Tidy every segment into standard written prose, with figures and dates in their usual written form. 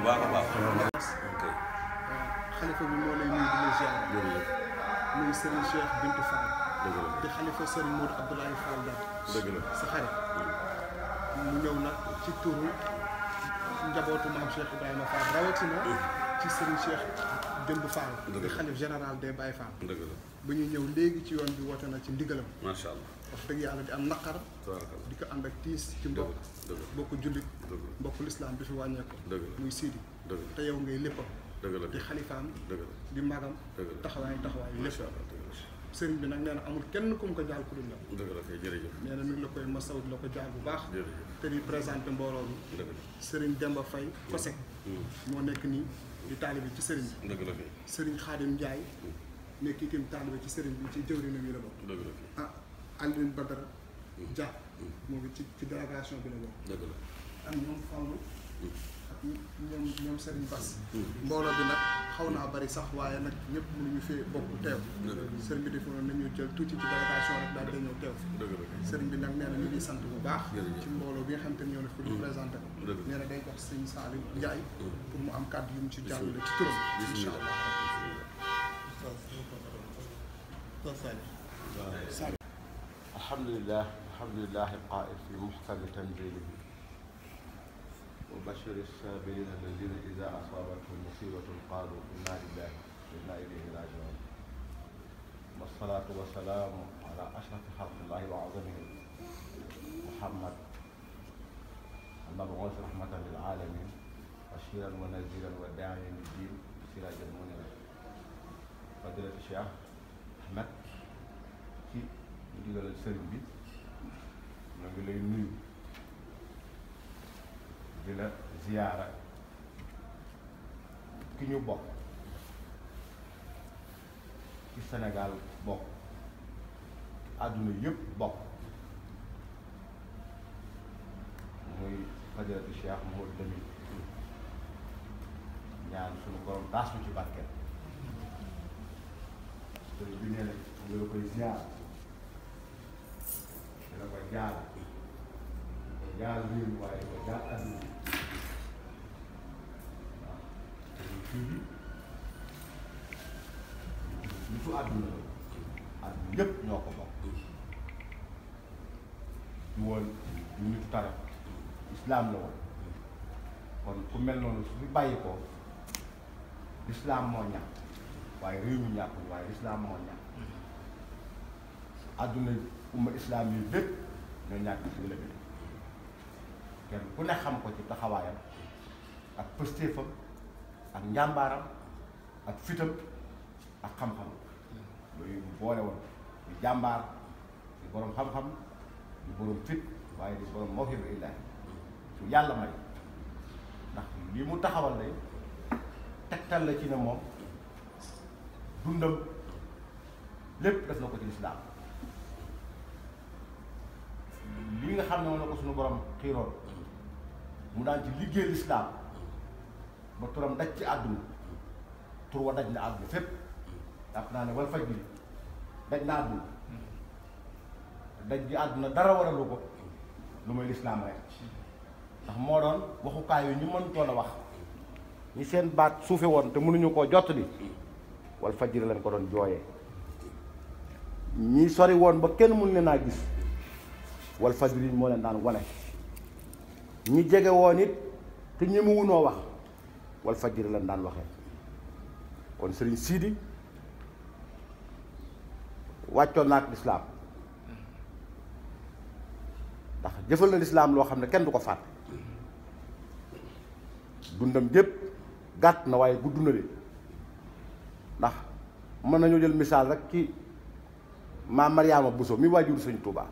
baax a baax. ok. xalifa bi moo lay nuyu di la ziar. muy Serigne Cheikh Bintou Fall. dëgg la di xalifa Serigne Modou Abdoulaye Fall Daat. dëgg la sa xarit. mu ñëw nag ci turu njabootu maam Cheikh Ibrahima Fall rawatina. ci Serigne Cheikh Jëmb Fall. di xalif général des Baye Fall. dëgg la ba ñu ñëw léegi ci yoon bi woote na ci ndigalam. macha allah. wax dëgg yàlla di am naqar. di ko ànd ak tiis ci mbokk. mbokku jullit. mbokku lislaam bi fi wàññeeku. dëgg la muy Sidi. dëgg la te yow ngay léppam. dëgg la di xalifaam. dëgg la di magam. dëgg la taxawaay lépp. macha allah dëgg la. sëriñ bi nag nee na amul kenn ku mu ko jaal ku dul yow. dëgg la kay jërëjëf. nee na mi ngi la koy masaw di la ko jaal bu baax. jërëjëf te di présenté mbooloo mi. dëgg la sëriñ Demba Faye Kosek. moo nekk nii di taalibe ci sëriñ bi. dëgg la kay. sëriñ Xaadim Ndiaye. nekk itam taalibe ci sëriñ bi ci jëwriñam yi la bokk. dëgg la kay. ah Alioune Badara Dia. moo ngi ci délégation bi la bokk. dëgg la. am ñoom Fallou. ak ñoom Serigne Bass. mbooloo bi nag xaw naa bari sax waaye nag ñëpp mënuñu fee bokk teew. sëriñ bi defoon nañu jël tuuti ci délégation rek daal di ñëw teew fi. dëgg la kay. sëriñ bi nag nee na ñu ngi sant bu baax. ci mbooloo bi nga xam te ne ñoo def ko ñu présenté ko. dëgg la nee na day jox sëñ Salim Ndiaye. pour mu am kàddu yu mu ci jàllale ci turam. incha allah. alhamdulilah alhamdulilah alqaa'il fi muhkami tanzilihi wa bashiri saabirina alladina ida asaabathum musibatun qaalu inna lillahi wa inna ilayhi rajiun wasalaatu wasalaamu ala ashrafi xalqillahi wa azamihim muhammad المبعوث رحمة للعالمين بشيرا ونذيرا وداعيا للدين سراجا منيرا فضيلة الشيخ أحمد ci ndigalal sëriñ bi ñoo ngi lay nuyu di la ziyaara ki ñu bokk ci Sénégal bokk àdduna yëpp bokk muy fadilatu Cheikh Mouhamadou Lamine ñaan suñu borom taas ci barkeel sëriñ bi nee na ñu la koy ziyaara dina ko jaar réew mi waaye ko jaar àdduna waaw fii bi nitu àdduna la àdduna yëpp ñoo ko bokk du woon du nitu taraf islaam la woon kon ku mel noonu su fi bàyyi ko lislaam moo ñàkk waaye réew mi ñàkkul waaye lislaam moo ñàkk àdduna umma islam yi lépp ñoo ñàkk ci lëbi kenn ku ne xam ko ci taxawaayam ak pëstéefam ak njàmbaaram ak fitam ak xam-xam yooyu bu boole woon di jàmbaar di borom xam-xam di borom fit waaye di borom mawhiba illaahi su yàlla may ndax lii mu taxawal lay tegtal la ci ne moom dundam lépp def na ko ci lislaam lii nga xam ne moom la ko suñu borom xiiroon mu daan ci liggéey lislaam ba turam daj ci àdduna tur wa daj na àdduna fépp jàpp naa ne wal faj bi daj na àdduna daj gi àdduna dara waralu ko lu may lislaam rek ndax moo doon waxukaay yu ñu mëntoon a wax ñi seen baat suufe woon te mënuñu koo jot li wal fajiri lañ ko doon jooyee ñi sori woon ba kenn mënu leen a gis wal fajiri moo leen daan wane ñi jege woon it te ñemewunoo wax wal fajiri lañ daan waxee kon sëriñ Sidi wàccoon na ak lislaam ndax jëfal na lislaam loo xam ne kenn du ko fàtte dundam gépp gàtt na waaye gudd na de ndax mën nañu jël misaal rek ci maam Mariama Bousso mi waajur Sëñ Touba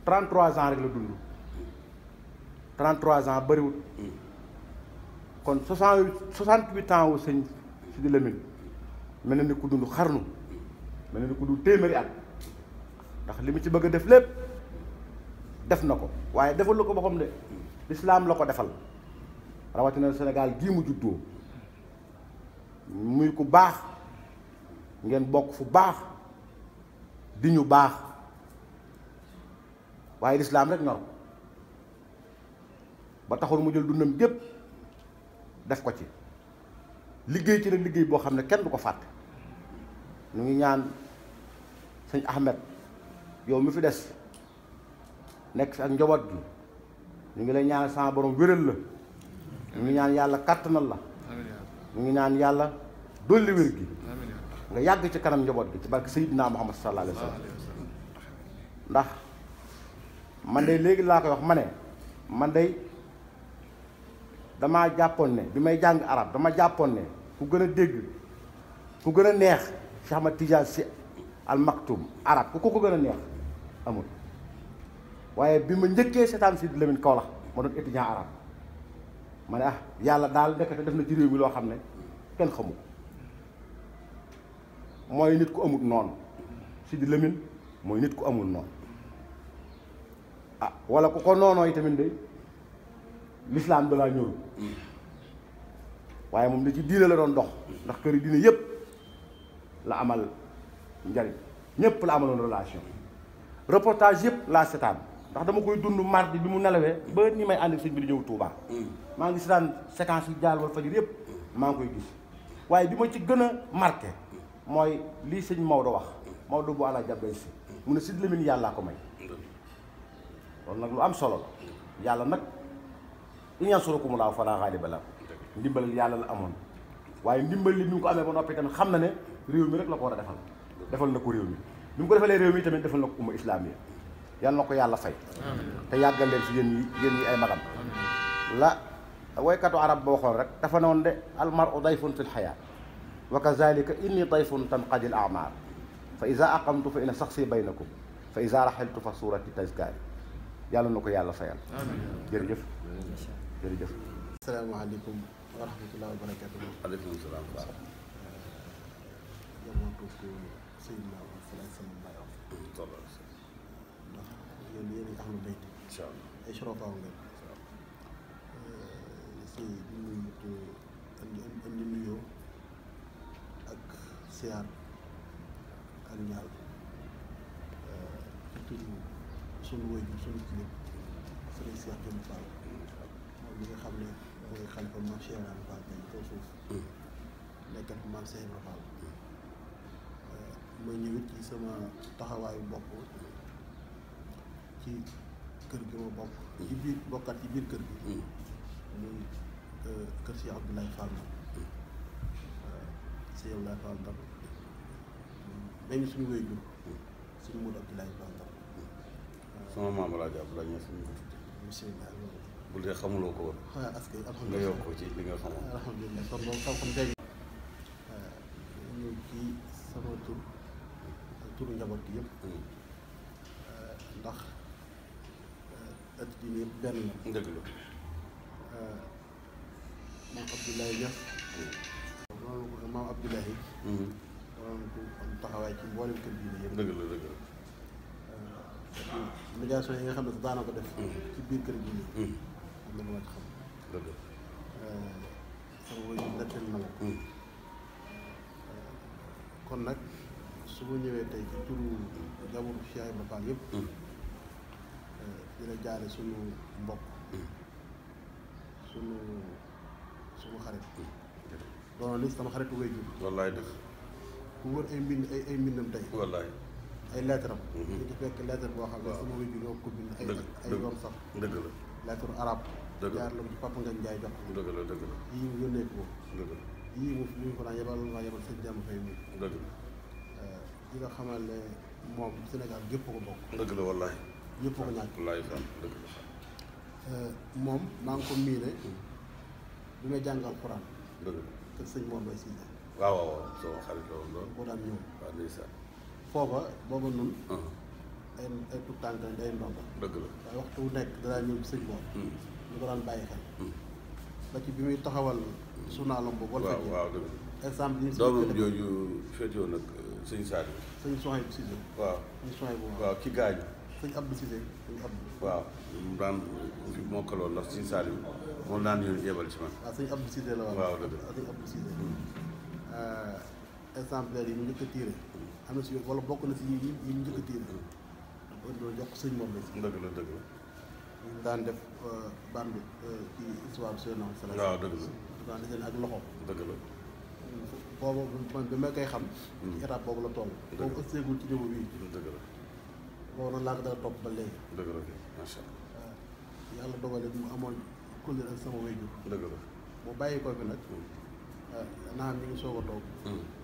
33 ans rek la dund 33 ans bëriwut kon 68 ans wu sëñ Sidi Lamine mel na ni ku dund xarnu mel na ni ku dund téeméeri at ndax li mu ci bëgg a def lépp def na ko waaye defal la ko boppam de lislaam la ko defal rawatina Sénégal gii mu juddoo muy ku baax ngeen bokk fu baax di ñu baax waaye lislaam rek ñor ba taxul mu jël dundam gépp def ko ci liggéey ci la liggéey boo xam ne kenn du ko fàtte. ñu ngi ñaan sëñ Ahmed yow mi fi des nekk fi ak njaboot gi ñu ngi lay ñaan sama borom wéral la ñu ngi ñaan yàlla kàttanal la ñu ngi ñaan yàlla dolli wér gi nga yàgg ci kanam njaboot gi ci barke Seydina Muhammad sallallahu alayhi wa sallam ndax man de léegi laa koy wax ma ne man de damaa jàppoon ne bi may jàng arab dama jàppoon ne ku gën a dégg ku gën a neex Cheikh Ahmad Tidiane Sy Al Maktoum arab ku ko gën a neex amul waaye bi ma njëkkee seetaan si Lamine Kaolack ma doon étudiant arab ma ne yàlla daal ndekete def na ci réew mi loo xam ne kenn xamu ko mooy nit ku amul noonu Sidi Lamine mooy nit ku amul noonu wala ku ko noonoo yi tamit de l'islam da laa ñëw waaye moom da ci diine la doon dox ndax këri diine yépp la amal njariñ ñépp la amaloon relation reportage yépp laa seetaan ndax dama koy dund mardi bi mu nelawee ba ni may ànd sëñ bi di ñëw Touba maa ngi seetaan séquence yi jaar wal fajir yépp maa ngi koy gis waaye bi ma ci gën a marqué mooy lii sëñ Maodo wax Maodo bu àla jàbbay si mu ne Sidi Lamine yàllaa ko may loolu nag lu am solo la yàlla nag in yansurukumullahu falaa ghaaliba lakum ndimbal yàlla la amoon waaye ndimbal li bi mu ko amee ba noppi tamit xam na ne réew mi rek la ko war a defal na ko réew mi bi mu ko defalee réew mi tamit defal na ko umma islamiya yàlla na ko yàlla fay te yàggal leen fi yéen yi ay magam la woykatu arab ba waxoon rek dafa noon de almaru dayfun fi lxayaat wa kazalika inni dayfun tanqadi al a'mar fa ida aqamtu fa ina saxsi baynakum fa ida raxiltu fa surati tazkari yàlla na ko yàlla fayal jërëjëf jërëjëf asalaamaaleykum wa rahmatullahi wa barakatuh aleykum salaam yamatu ko Seydina Muhammad sallallahu alayhi wa sallam ndax yéen yéen a ahlu bayt incha allah ay sorofaaw ngeen si andi nuyoo ak siyaar ak ñaal ci turu sunu waajur sunu kilifa sëriñ Cheikh Jëmm Fall moom mi nga xam ne mooy xalifa maam Cheikh Ibrahima Fall tey kaw suuf nekkal maam Cheikh Ibrahima Fall ma ñëwit ci sama taxawaayu bopp ci kër gi ma bokk ci biir bokkaat ci biir kër gi muy kër Cheikh Abdoulaye Fall Ndar Cheikh Abdoulaye Fall Ndar meññ suñu waajur suñu Modou Abdoulaye Fall Ndar sama maam laa jàpp la ñëw suñu bismillah bu dee xamuloo ko woon parce que nga alhamdulilah yokk ko ci li nga xamoon alhamdulilah kon loolu xam-xam tey ñëw ci sama tur ak turu njaboot gi yëpp ndax ëtt diine yëpp benn la dëgg la maam Abdoulaye Niass maam Abdoulaye waroon ko am taxawaay ci mboolem kër diine yëpp dëgg la dëgg la médiation yi nga xam ne sax daana ko def ci biir kër diine am na lu ma ci xam dëgg sama waajur nettali na ma ko kon nag su ma ñëwee tey ci turu jamono Cheikh Ibrahima Fall yëpp dina jaare sunu mbokk sunu xarit doona li sama xaritu waajur wallaay dëgg ku wër ay mbindam tey wallaay ay lettre am ñu ci fekk lettre boo xam ne sama waajur ñoo ko bind ay doom sax dëgg la lettre arabe dëgg la jaar la ko ci Papa Ngagne Ndiaye jox ko dëgg la dëgg la yii mu yónnee ko dëgg la yii mu ko daan yebal sëñ jàmm fay mi dëgg la di nga xamal ne moom Sénégal gépp ko bokk dëgg la wallaay ñëpp ko ñàkk wallaay fan dëgg la moom maa ngi ko miine bi may jàngal Alxuraan dëgg la kër sëñ Mor Mbaye Cissé waaw waaw waaw sama xarit la woon lool boo daan ñëw waaw ndeysaan foofa booba nun ay tout tànk ay ndongo dëgg la waaye waxtu wu nekk danaa ñëw ci sëñ Mor ñu ko daan bàyyi xel ba ci bi muy taxawal journalam boobu wala waaw waaw dëgg la exemple yi doomam jooju féetewoo nag sëñ Sadio sëñ Sohaïbou Cissé waaw sëñ Sohaïbou waaw ki gaañu sëñ Abdou Cissé sëñ Abdou waaw mu daan fi mokkaloon ndax sëñ Sadio moom daan yoon jébal ci man waaw sëñ Abdou Cissé la waaw dëgg la sëñ Abdou Cissé exemplaire yi mu njëkk a tiire am na si wala bokk na si yi mu njëkk a tiire dafa doon jox sëñ moom la si dëgg la dëgg la ñu daan def bande ci histoire Seydina Muhammad waaw dëgg la daan def ak loxo dëgg la boobu man bi ma koy xam. ci étape boobu la toll. boobu ësseegul ci niveau bii. dëgg la. boobu nag laa ko dara topp ba léegi. dëgg la macha allah. waaw yàlla dogale mu amoon kóllëre ak sama wayjur. dëgg la. mu bàyyi ko fi nag. naa mi ngi soog a toog.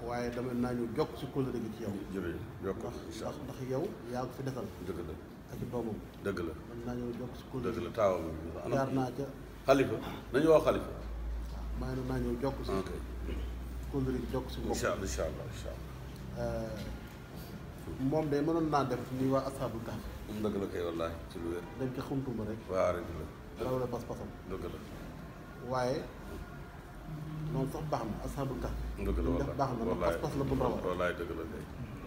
waaye dama naa ñu jokk si kóllëre gi ci yow. jërëjëf yokk incha allah ndax yow yaa ko fi defal. dëgg la. ak i doomam. dëgg la. man naa ñëw jokk si kóllëre. dëgg la taawam. jaar naa ca. xalifa nañu wax xalifa. waaw maa ngi naa ñëw jokk si. ok. kóllëre gi jokk si mbokk. incha allah incha allah incha allah. moom de mënoon naa def ni waa Ashabul Kahf. dëgg la kay wallaahi ci lu wér. dañ ko xumtuma rek. waaw rek la. rawale pas-pasam. dëgg la. waaye noonu sax baax na Ashabul Kahf. dëgg la def baax na ndax pas-pas la bu rawal. wallaay dëgg la kay.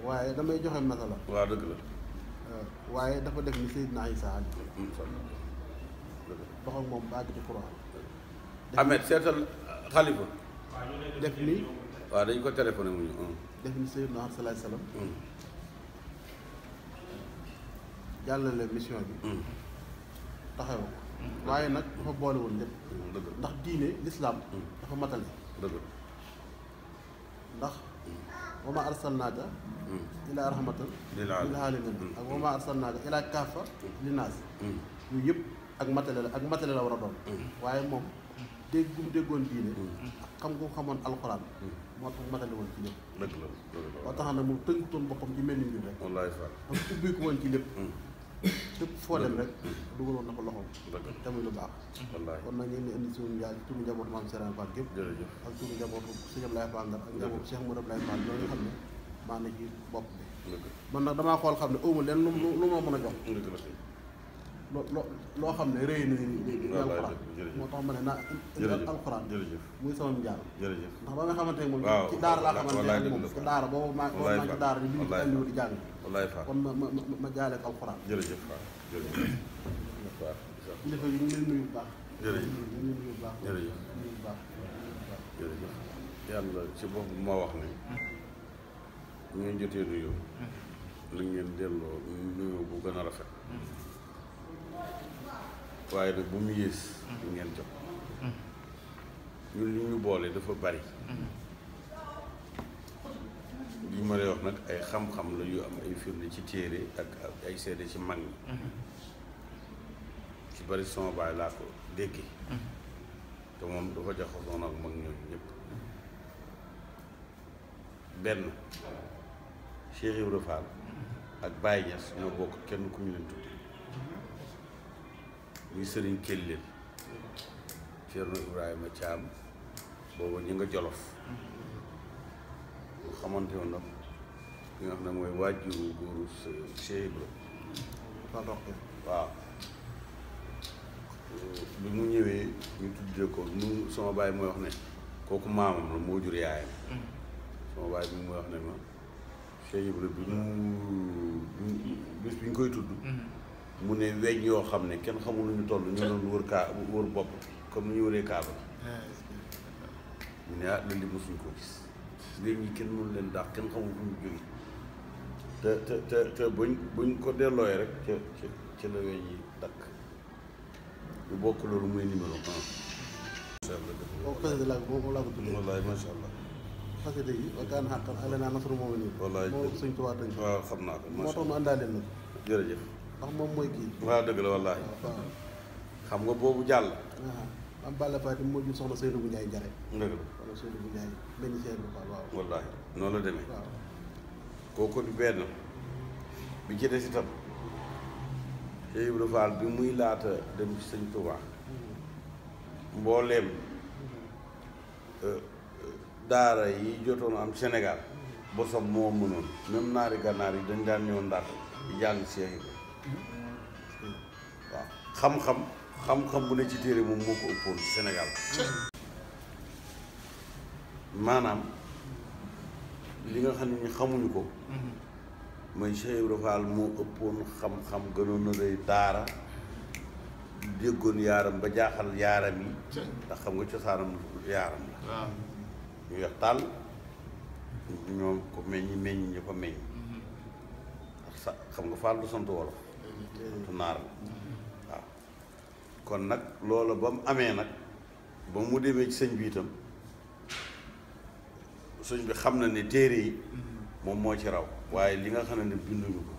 waaye damay joxe masala. waaw dëgg la. waaye dafa def ni Seydina Isa Ali. incha allah. dëgg la. dox ak moom bàgg ci Quran. Ahmed seetal xalifa. def ni. waaw dañ ko téléphoné mu ñu. def ni Seydina Muhammad sallallahu alayhi wasallam. jàllale mission bi. taxaw ko. waaye nag dafa boole woon lépp. dëgg la ndax diine l'islam. dafa matale. dëgg la. ndax wa ma arsalnaaka ilaa rahmatan lil aalamiin ak wa ma arsalnaaka ilaa kaafa linnaas yooyu yëpp ak matale la war a doon. waaye moom déggoon diine ak xam nga xamoon alxuraan moo tax matale woon ci lépp. dëgg la moo tax na moom tënkutoon boppam ci mel ni mbir rek. wallaay fa dafa ubbi ko woon ci lépp. lépp foo dem rek dugaloon na ko loxoom. tamit lu baax. wallaay kon nag ngeen di indi suñu njaay turu njabootu maam Serigne Fall gépp. jërëjëf ak turu njabootu Sëñ Ablaye Fall Ndar ak njabootu Cheikh Modou Ablaye Fall ñoo nga xam ne maa na ci bopp bi. man nag damaa xool xam ne awma leen lu ma mën a jox. loo xam ne rëy na ni alxuraan moo tax ma ne naa indi alxuraan muy sama njaal jërëjëf ndax ba nga xamante ne moom ci daara laa xamante ne moom ci daara boobu maa ci daara di bind andiwu di jàng kon ma jaale ko alxuraan jërëjëf waaw jërëjëf waaw kilifa yi ñu ngi leen nuyu bu baax jërëjëf ñu ngi leen nuyu bu baax jërëjëf nuyu bu baax jërëjëf yàlla ci bopp moo wax ne ñu ngeen jotee nuyoo li ngeen delloo nuyoo bu gën a rafet waaye nag bu mu yées li ngeen jox ñun li ñu boole dafa bari li ma lay wax nag ay xam-xam la yu am ay firnde ci téere ak ay seede ci mag ñi ci bari sama baay laa ko déggee te moom dafa jaxasoon ak mag ñooñu ñëpp benn Cheikh Ibra Fall ak Baye Niass ñoo bokk kenn ku ñu leen tudde muy sëriñ Kellel Ceerno Ibrahima Thiam booba ñu nga Jolof bu xamante woon nag ki nga xam ne mooy waajuru góoru Cheikh Ibra waaw bi mu ñëwee ñu tuddee ko nu sama baay mooy wax ne kooku maamam la moo jur yaayam sama baay bi mooy wax ne ma Cheikh Ibra bi mu bis bi ñu koy tudd mu ne weñ yoo xam ne kenn xamul lu ñu toll ñu doon wër bopp comme ni ñu wëree kaaba mu ne ah loolu mosuñ koo gis weñ yi kenn mënu leen daax kenn xamul fu ñu jóge te buñ ko dellooyee rek ca la weñ yi dakk ñu bokk loolu muy numéro 1. macha boobu xasida laa ko tuddee wallaay macha allah. xasida yi wa kaana haqqan alaynaa nasrul mu'miniin. wallaay moo Sëñ Tuubaa tënk. waaw xam naa ko moo tax ma àndaale nag. jërëjëf. ndax moom mooy kii. waaw dëgg la wallaahi. waaw xam nga boobu jàll. am Balla Faty moo jur soxna Seydou bu Ndiaye Njare. dëgg la wala Seydou bu Ndiaye benn Seydou bu Fall waaw. wallaahi noonu la demee. waaw kooku di benn bi ci des itam Cheikh Ibra Fall bi muy laata dem ci Sëñ Tuubaa mbooleem daara yi jotoon am Sénégal bosam moo mënoon même naari gànnaar yi dañ daan ñëw Ndar di jàng Cheikh Ibra waaw xam-xam bu ne ci téere moom moo ko ëppoon ci Sénégal maanaam li nga xam ne ñu xamuñu ko mooy Cheikh Ibra Fall moo ëppoon xam-xam gënoon a rëy daara déggoon yaaram ba jaaxal yaaram yi ndax xam nga cosaanam yaaram la ñu weex tàll ñoom ko meññ ñu ko meññ ndax sa xam nga Fall du sant wolof tu naar la waaw kon nag loola ba mu amee nag ba mu demee ci sëñ bi itam sëñ bi xam na ne téere yi moom moo ci raw waaye li nga xam ne binduñu ko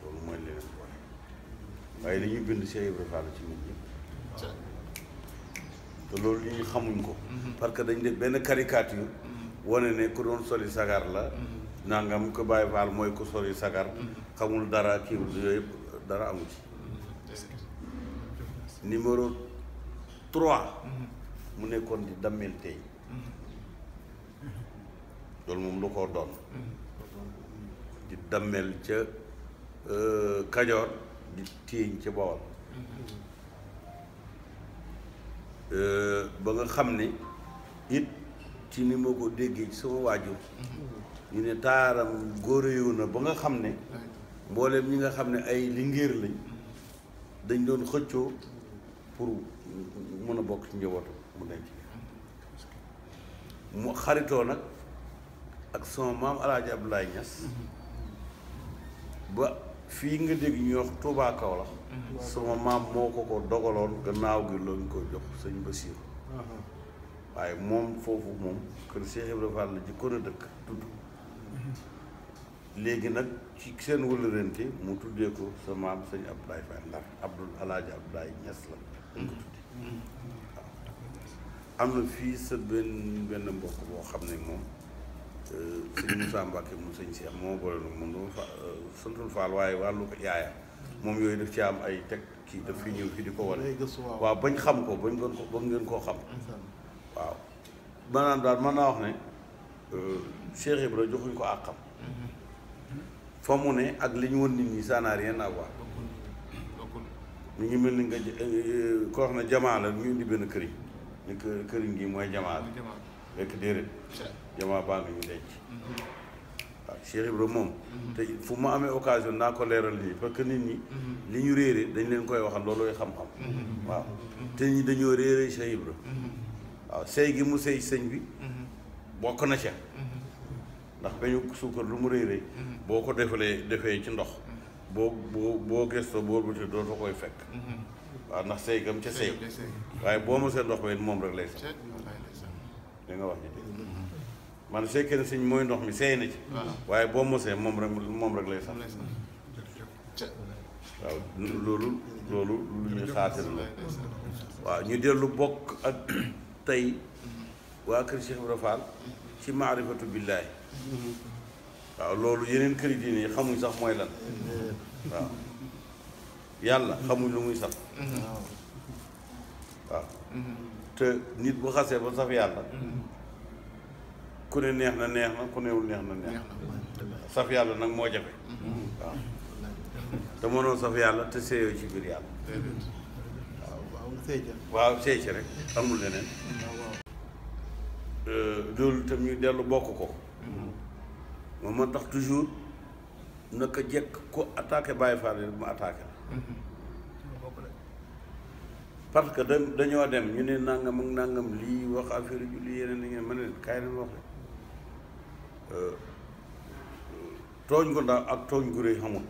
loolu mooy li leen boole waaye li ñuy bind Cheikh Ibra Fall ci nit ñi te loolu li ñu xamuñ ko parce que dañ def benn caricature wane ne ku doon soli sagar la nangam ko Baye Fall mooy ku soli sagar xamul dara kii yooyu yëpp dara amu ci numéro 3 mu nekkoon di dammel tey loolu moom lu ko doon di dammel ca Kajoor di téeñ ca Bawol ba nga xam ne it ci ni ma ko déggee ci sama waajur ñu ne taaram góoreyu na ba nga xam ne mbooleem ñi nga xam ne ay lingéer lañ dañ doon xëccoo pour mën a bokk ci njabootu mu denc mu xaritoo nag ak sama maam Alaaji Abdoulaye Niass ba fii nga dégg ñuy wax Touba Kaolack sama maam moo ko dogaloon gannaaw gi lañ ko jox sëñ Basiiru waaye moom foofu moom kër Cheikh Ibra Fall la jëkkoon a dëkk tudd léegi nag ci seen wëlërante mu tuddee ko sa maam sëñ Abdoulaye Fall Ndar Alaaji Abdoulaye Niass la dañ ko tudde waaw am na fii sa benn mbokk boo xam ne moom sëñ Moussa Mbacke mu sëñ Cheikh moo boole nag moom dama fa santul Fall waaye wàllu ko yaaya moom yooyu daf ci am ay teg kii daf fi ñëw fi di ko wane waaw bañ xam ko bañ ngeen koo xam waaw maanaam daal mën naa wax ne Cheikh Ibra joxuñ ko àqam fa mu ne ak li ñu won nit ñi ça n'a rien à voir mi ngi mel ni nga ko wax ne jamaa la ñu indi benn këriñ ni këriñ gi mooy jamaa la fekk déedéet jamaa baa nga ñu denc waaw Cheikh Ibra moom te fu ma amee occasion naa ko leeral nii parce que nit ñi li ñu réere dañ leen koy waxal loolooy xam-xam waaw te ñi dañoo réere Cheikh Ibra waaw sëy gi mu sëy sëñ bi bokk na ca ndax bañu suukar lu mu réere boo ko defee ci ndox boo gëstoo boor bu te dootoo koy fekk waaw ndax sëy gam ca sëy waaye boo ma see ndox ba moom rek lay sax li nga wax ji dégg man fekkee ne sëñ mooy ndox mi seey na ci waaye boo mosee moom rek lay sax waaw loolu lu ñuy xaatir la waaw ñu dellu bokk ak tey waa kër Cheikh Ibra Fall ci maarifatu billaahi waaw loolu yeneen këri diine yi xamuñ sax mooy lan waaw yàlla xamuñ lu muy sax waaw te nit bu xasee ba saf yàlla ku ne neex na ku newul neex na saf yàlla nag moo jafe waaw te mënoo saf yàlla te seeyoo ci biir yàlla waaw seey ci rek amul leneen loolu itam ñu dellu bokk ko moom moo tax toujours naka jekk ku attaqué Baye Fall rek mu attaqué la parce que dañoo dem ñu ne nangam ak nangam lii wax affaire ju lii yeneen ngeen mën leen kaay leen wax tooñ gu ndaw ak tooñ gu rëy xamul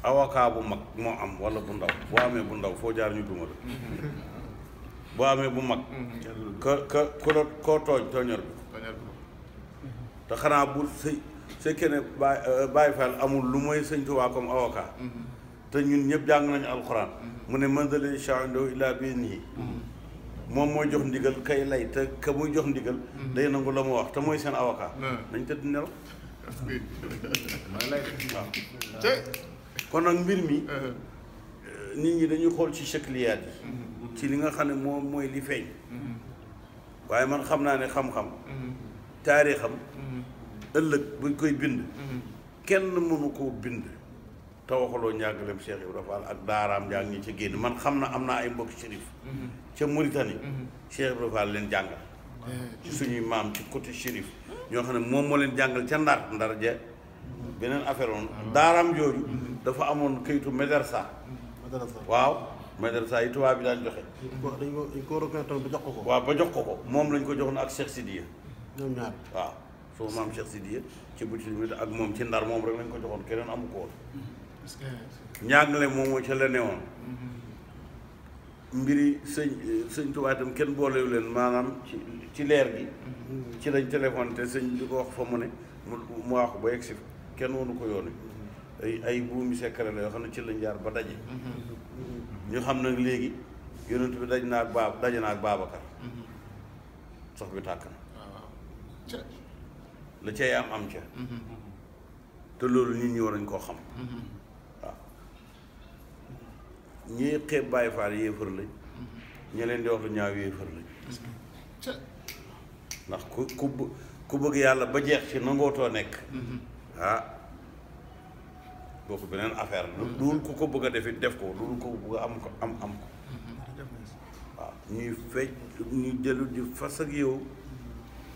avocat bu mag moo am wala bu ndaw boo amee bu ndaw foo jaar ñu duma la boo amee bu mag koo tooñar bi te xanaa bu fekkee ne Baye Fall amul lu mooy sëñ Tuubaa comme avocat te ñun ñëpp jàng nañu alxuraan mu ne man dale chando illaa bi nii moom mooy jox ndigal kay lay te ka muy jox ndigal day nangu la mu wax te mooy seen avocat nañ tëdd nelaw waaw kon nag mbir mi nit ñi dañuy xool ci shakliyaat yi ci li nga xam ne moom mooy li feeñ waaye man xam naa ne xam-xam taarixam ëllëg buñ koy bind kenn mënu koo bind te waxaloo njàngaleem Cheikh Ibra Fall ak daaraam njàng ñi ci génn man xam na am naa ay mbokk shérif ca Mauritanie Cheikh Ibra Fall leen jàngal ci suñuy maam ci côté shérif ñoo xam ne moom moo leen jàngal ca ndar ja beneen affaire woon daaraam jooju dafa amoon kayitu médersa waaw médersa yi tubaab bi daan joxe dañ ko reconnaître ba jox ko waaw ba jox ko moom lañ ko joxoon ak Cheikh Sidiya ñoom ñaar waaw soo maam Cheikh Sidiya ci buti ak moom ci ndar moom rek lañ ko joxoon keneen amu ko woon njàngale moom moo ca la newoon mbiri sëñ Tuubaa itam kenn boolewu leen maanaam ci leer gi ci lañ téléphone te sëñ di ko wax fa mu ne mu waaxu ba yegg si kenn wonu ko yoon wi ay buumi secret la yoo xam ne ci lañ jaar ba daje ñu xam nag léegi yonent bi daje na ak Babacar sox bi tàkk na la cay am ca te loolu nit ñi war nañ koo xam waaw ñii xeeb Baay Faal yéefar lañ ñi leen di wax lu ñaaw yéefar lañ ndax ku bëgg yàlla ba jeex ci nangootoo nekk kooku beneen affaire la duul ku ko bëgg a def it def ko duul ko bëgg a am ko am ko waaw ñuy fecc ñu jëlu di fas ak yow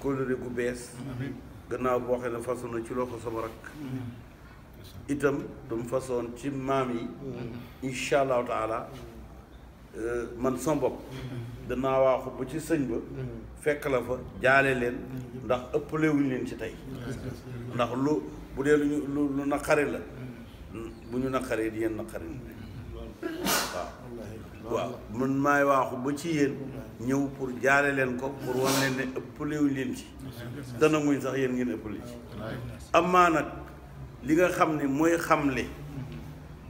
kóllëre gu bees gannaaw boo xam ne façon na ci loxo sama rakk itam dum façon ci maam yi insha allahu taala man sama bopp danaa waaxu ba ci sëñ ba fekk la fa jaale leen ndax ëppalewuñ leen ci tey ndax lu bu dee lu naqari la bu ñu naqaree di yéen naqari waaw man maay waaxu ba ci yéen ñëw pour jaale leen ko pour wan leen ne ëppalewuñ leen ci dana muñ sax yéen ngeen ëppale ci amaa nag li nga xam ne mooy xamle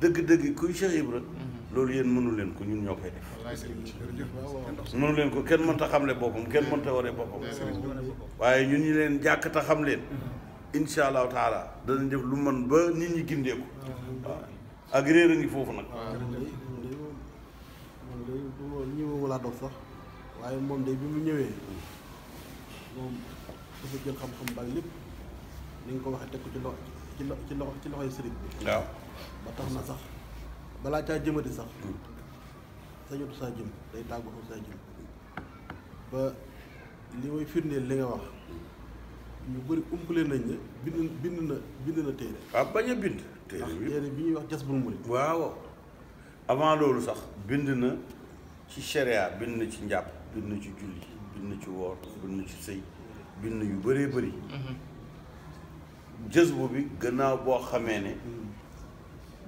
dëgg-dëgg kuy Cheikh Ibra loolu yéen mënu leen ko ñun ñoo koy def mënu leen ko kenn mënta xamle boppam kenn mënta waree boppam waaye ñun ñi leen jàkkata xam leen insha allahu taala danañ def lu mën ba nit ñi gindeeku waaw ak réer a ngi foofu nag ñi ma laa doog sax waaye moom day bi mu ñëwee moom dafa jël xam-xam bari lépp ni nga ko waxee teg ko ci loxoy sëriñ bi waaw ba tax na sax balaa caa jëmati sax sañotu saa jëm day tàggu saa jëm ba li may firndeel li nga wax ñu bëri umpale nañ ne bind na téere waaw bañ a bind téere bi ñuy wax Jazbul Murid waaw avant loolu sax bind na ci sharia bind na ci njàpp bind na ci julli bind na ci woor bind na ci sëy bind na yu bëree bëri jazbu bi gannaaw boo xamee ne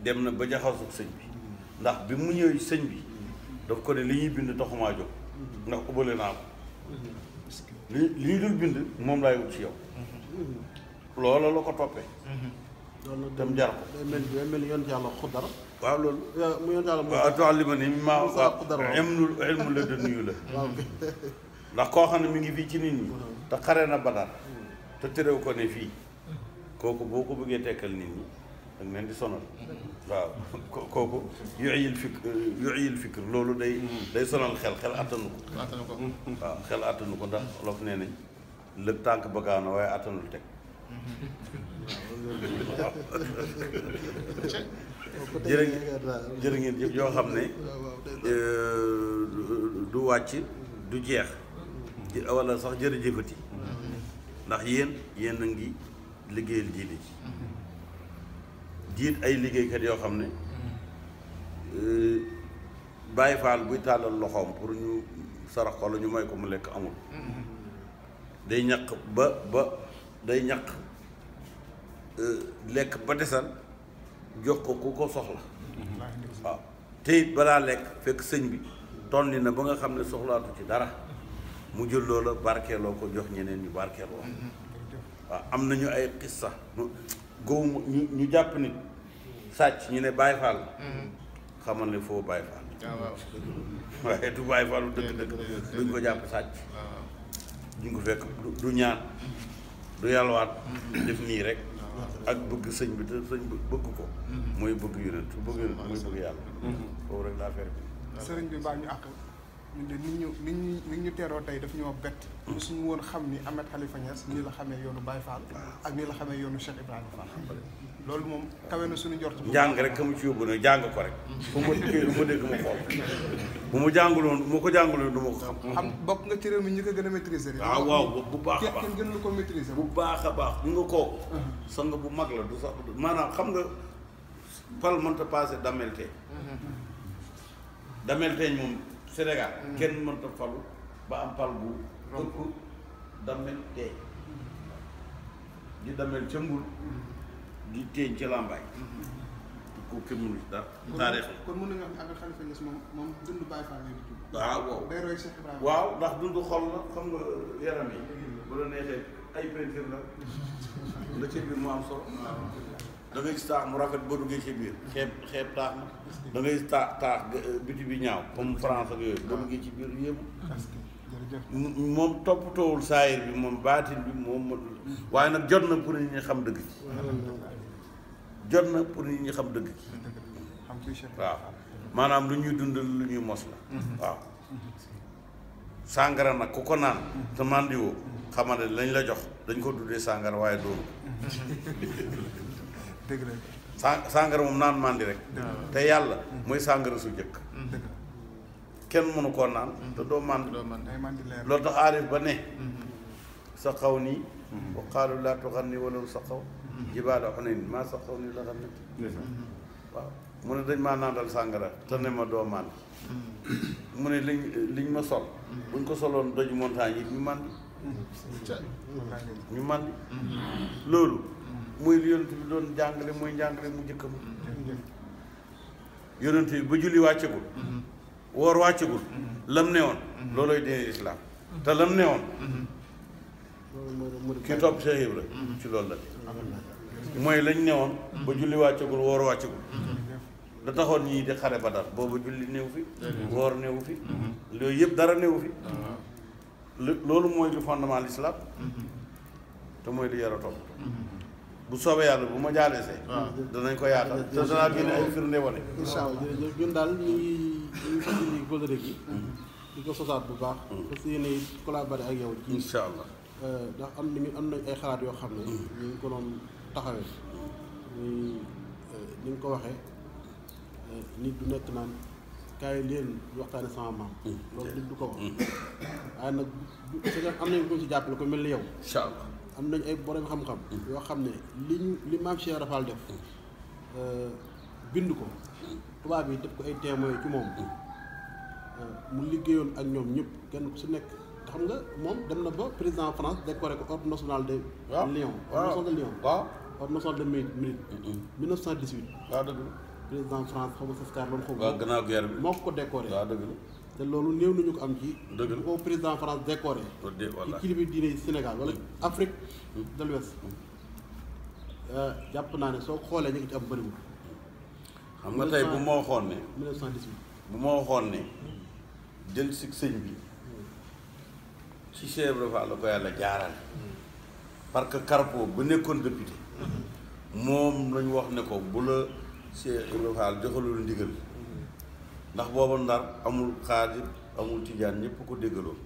dem na ba jaxasoo sëñ bi ndax bi mu ñëwee sëñ bi daf ko ne li ñuy bind taxumaa jóg ndax ubale naa ko li ñu dul bind moom laay wut ci yow loola la ko toppee loolu tam jar ko day mel ni yonent yàlla Xudar waaw loolu mu yonent yàlla waaw tuallima ni ma ilmu la dënnuyu la ndax koo xam ne mi ngi fii ci nit ñi te xare na Badar te terew ko ne fii kooku boo ko bëggee tekkal nit ñi danga leen di sonal waaw kooku yu'yil fikr loolu day sonal xel attanu ko waaw xel attanu ko ndax olof nee nañ lëg tànk bagaano waaye attanul teg jërë ngeen jëf yoo xam ne du wàcc du jeex wala sax jërëjëfati ndax yéen a ngi liggéeyal diine ji jiit ay liggéeykat yoo xam ne Baay Faal buy tàllal loxoom pour ñu sarax ko la ñu may ko mu lekk amul day ñaq day ñaq lekk ba desal jox ko ku ko soxla waaw te it balaa lekk fekk sëñ bi tonni na ba nga xam ne soxlaatu ci dara mu jël loola barkeeloo ko jox ñeneen ñu barkeeloo waaw am nañu ay xissa góob ñu jàpp nit sàcc ñu ne Baay Faal xamal ne foo Baay Faal waaye du Baay Faal dëgg duñ ko jàpp sàcc duñ ko fekk du ñaan du yàlwaat def nii rek ak bëgg sëñ bi te sëñ bi bëgg ko mooy bëgg yonent bëgg yonent mooy bëgg yàlla foofu rek laa affaire bi sëriñ bi baal ñu àq ñun de nit ñu teeroo tey daf ñoo bett suñu woon xam ni Ahmed Khalifa Niass nii la xamee yoonu Baye Fall ak nii la xamee yoonu Cheikh Ibrahima Fall loolu moom kawe na suñu njort jàng rek ka mu ci yóbbu nag jàng ko rek fu ma dikkee lu ma dégg ma xool bu ma jànguloon bu ma ko jànguloon du ma ko xam bokk nga ci réew mi ñi ko gën a maîtriser waaw bu baax a baax kenn gën lu ko maîtriser bu baax a baax ñu nga kooku sang bu mag la du sax maanaam xam nga pal mënta passé damelteeñ moom Sénégal kenn mënta falu ba am pal bu ëpp damelteeñ di damel ca Mbul di teeñ ca Lambaay ku kenn mënu ci dara taarix la. kon mën nañu wax ne avec Khalifa Niass moom dund Baye Fall lay dund. waaw day roy Cheikh Ibrahima. waaw ndax dund xol la xam nga yaram yi bu la neexee ay peinture la la ci biir mu am solo da ngay gis taax mu rafet boo duggee ci biir xeeb taax na da ngay taax biti bi ñaaw comme France ak yooyu boo duggee ci biir yëpp moom toppatoowul saayir bi moom baatin bi moom waaye nag jot na pour nit ñi xam dëgg ci jot na pour nit ñi xam dëgg ci waaw maanaam lu ñuy dundal lu ñuy mos la waaw sàngara nag ku ko naan te mandiwoo xamal ne lañ la jox dañ ko tuddee sàngara waaye doonu dëgg la sàngara moom naan mandi rek te yàlla mooy sàngara su jëkk kenn mënu koo naan te doo mandi loolu tax aarif ba ne sa xaw nii wa qaalu laa tuxanni walaw sa xaw jibaala xunayn maa sa xaw nii la xam ne waaw mu ne dañ maa naandal sàngara te ne ma doo mandi mu ne liñ ma sol buñ ko soloon doj montagne yi ñu mandi loolu mooy li yonent bi doon jàngale mooy njàngale mu njëkk ma yonent bi ba julli wàccegul woor wàccegul lam ne woon looloy diine islaam te lam ne woon kii topp Cheikh Ibra ci loolu la mooy lañ ne woon ba julli wàccegul woor wàccegul da taxoon ñii di xare Badar boobu julli néew fi woor néew fi loolu yëpp dara néew fi loolu mooy lu fondement l'islam te mooy li yara topp bu soobee yàlla bu ma jaalesee danañ ko yaatal te danaa génne ay firnde wane incha allah jërëjëf ñun daal ñu ngi fàttali kóllëre gi di ko sosaat bu baax parce que yéen collaboré ak yow ci incha allah ndax am nañ ay xalaat yoo xam ne ñu ngi ko doon taxawee muy ni nga ko waxee nit du nekk naan kaay leen waxtaane sama maam loolu nit du ko wax waaye nag am nañ ko ci jàppale ko mel ni yow incha allah am nañ ay borom xam-xam yoo xam ne li maam Cheikh Rafal def bind ko tubaab yi def ko ay témoins ci moom mu liggéeyoon ak ñoom ñëpp kenn ku si nekk xam nga moom dem na ba président France décoré ko ordre national de Lion ordre national de Lion waaw ordre national de mérite 1918 waaw dëgg la président France xaw ma Sascar loolu xaw waaw gannaaw guerre bi moo ko décoré waaw dëgg la te loolu néew nañu ko am ci dëgg la ko président France décoré ci kilifa diine Sénégal wala Afrique de l'Ouest jàpp naa ne soo xoolee ñu ngi ci am bëriwul xam nga tey bu ma waxoon ne 1918 bu ma waxoon ne jël si sëñ bi ci Cheikh Ibra Fall la ko yàlla jaarale parce que Carpo bu nekkoon député moom lañu wax ne ko bu la Cheikh Ibra Fall joxalul ndigal ndax booba Ndar amul xaadir amul tijaan ñëpp ko déggaloon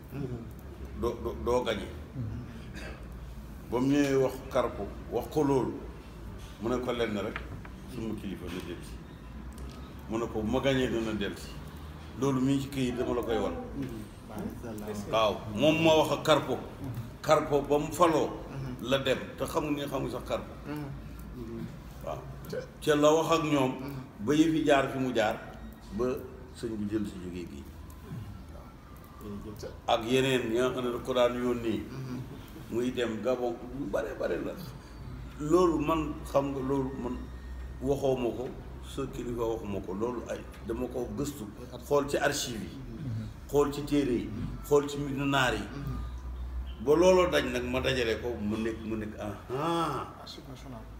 doo gañe ba mu ñëwee wax Carpo wax ko loolu mu ne ko lenn rek suma kilifa na delsi mu ne ko bu ma gañee dina delsi loolu mii ci këyit dama la koy wan waaw moom moo wax ak Carpo ba mu faloo la dem te xamul ni xamul sax Carpo waaw ca la wax ak ñoom ba yëfi jaar fi mu jaar ba sëñ bi jël si jógee gi waaw ak yeneen ñi nga xam ne da ko daan yónnee muy dem Gabon lu bare bare la loolu man xam nga loolu man waxoo ma ko sa kilifa waxuma ko loolu ay dama ko gëstu xool ci archive yi xool ci téere yi xool ci mbindu naar yi ba looloo daj nag ma dajale ko mu nekk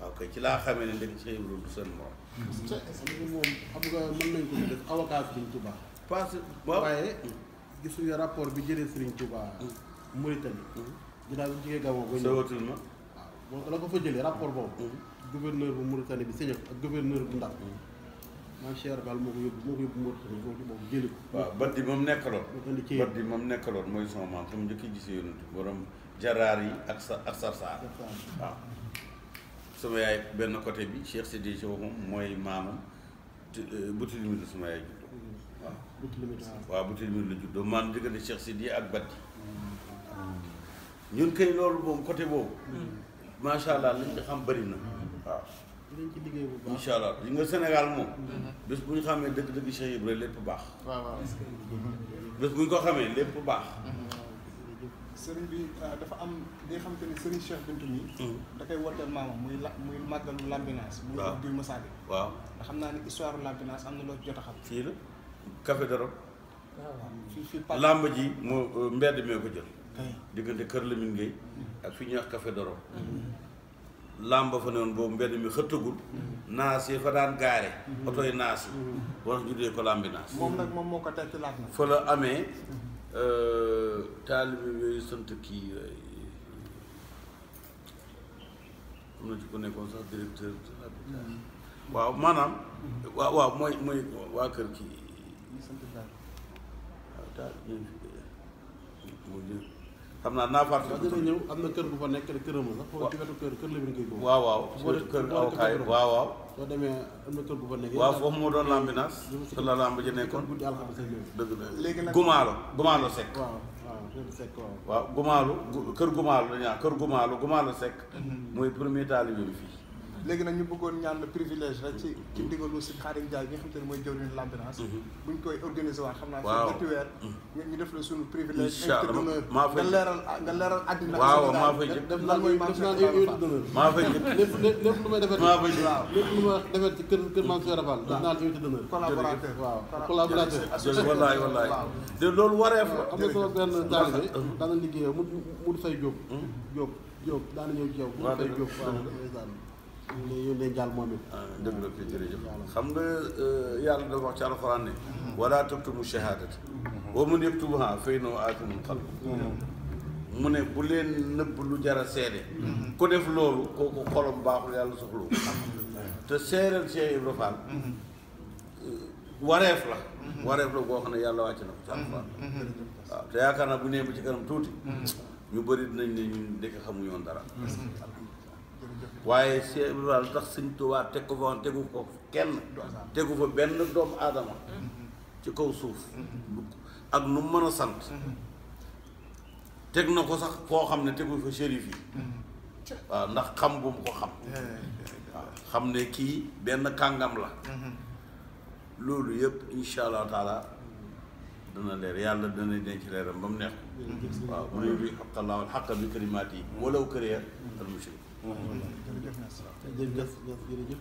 waaw kay ci laa xamee ne ndek Cheikh Ibrahima du seen morom moom xam nga mën nañ ko def avocat Serigne Touba parce que waaye gis nga rapport bi jëlee Serigne Touba Mauritanie ginnaaw bi jigee Gabon ba ñëw sawatul ma waaw la ko fa jëlee rapport boobu gouverneur bu Mauritanie bi signé ak gouverneur bu Ndar maam Cheikh Rafal moo ko yóbbu Mauritanie boobu jëli ko waaw bat di moom nekkaloon indi ci bat di moom nekkaloon mooy sama maam fu mu njëkk gisee yonent borom jaraar yi ak sarsaar waaw sama yaay benn côté bi Cheikh Sidi Sow moom mooy maamam buti limite la sama yaay juddoo waaw buti limite la juddoo man diggante Cheikh Sidi ak bat ñun kay loolu moom côté boobu macha allah liñ ci xam bëri na waaw dañ ci liggéey bu baax incha allah li nga Sénégal moom bés bu ñu xamee dëgg-dëgg Cheikh Ibra lépp baax waaw bés bu ñu ko xamee lépp baax sëriñ bi dafa am li nga xam te ni sëriñ Cheikh Bintou mi da koy wooteel maamam muy màggalu Lambinaas. muy Guy Massabi. waaw nga xam naa ni histoire Lambinaas am na loo jot a xam. fii la Café de Rome. waaw fii làmb ji moo mbedd mee ko jël. diggante Kër Lamine Gueye ak fi ñuy wax Café de Rome. làmb fa ne woon boobu mbedd mi xëttagul. naas yi fa daan gaare. oto yi naas yi. war ñu tuddee ko Lambinaas. moom nag moom moo ko tekki laat na. fa la amee taalibe yooyu sant kii am na ci ko nekkoon sax directeur de l'hôpital. waaw maanaam. waaw mooy waa kër kii. waaw daal xam naa fàttali. dina ñëw am na kër gu fa nekk këram sax. ci wetu kër la bi koy góob. waaw ci wetu kër awkaay waaw. soo demee am na kër gu fa nekk. waaw foofu moo doon Lambinaas. te la lamb ji nekkoon. guddi alxames ak ñëw. dëgg la léegi nag Gumaalo Seck. waaw Gumaalo kër Gumaalo la ñaa kër Gumaalo Seck. mooy premier taalibe bi fii. léegi nag ñu bëggoon ñaan privilège rek ci ndigalu si Xaadim Njaay bi nga xam te ne mooy jëwriñu Lambinaas. buñ koy organiser waat xam naa. waaw ñetti weer. ñu def la suñu privilège. incha allah maa fay nga leeral àddina. waaw maa fay jëpp def naa maa fay jëpp lépp lu may defee. maa fay jëpp lépp lu ma defee ci kër Maam Cheikh Rafal. def naa invité d'honneur. collaborateur waaw collaborateur. wallaay de loolu wareef la. am na sama benn taalibe daana liggéeyoo mu fay Jóob daana ñëw ci yow. mu fay Jóob waaw ñu yónnee njaal moom it. dëgg la fi jërëjëf xam nga yàlla dafa wax ci alxuraan ne wala taktumu shahaadata wa man yaktumha fa innahu aathimun qalbuhu mu ne bu leen nëbb lu jara seede ku def loolu kooku xolam baaxul yàlla soxlu te seereel Cheikh Ibra Fall wareef la boo xam ne yàlla wàcc na ko ci alxuraan waaw te yaakaar naa bu nee ba ci kanam tuuti ñu bëri dinañ ne ñun dëkk xamuñu woon dara waaye Cheikh Ibrahima lu tax Sëñ Tuubaa teg ko fa tegu ko kenn tegu fa benn doomu aadama ci kaw suuf ak nu mën a sant teg na ko sax foo xam ne tegu fa shérif yi waaw ndax xam bu mu ko xam waaw xam ne kii benn kàngam la loolu yëpp insha allah taala dana leer yàlla dana denc leeram ba mu neex waaw mu ne bi xaqallaahu alxaqa bi kalimaat yi walaw këriha al mushrik jërëjëf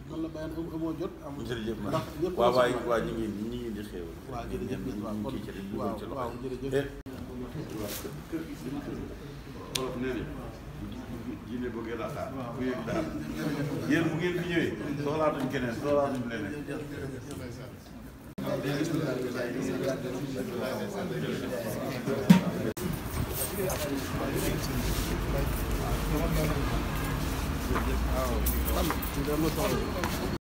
man la bàyyi amoo jot. jërëjëf ma ndax ñëpp waaw waa ñu ngi di xéewal. waaw jërëjëf waaw jërëjëf. wolof nee nañ jinne bëggee la xaar ku yëg daal yéen bu ngeen fi ñëwee soxlaatuñ keneen soxlaatuñ leneen. waaw.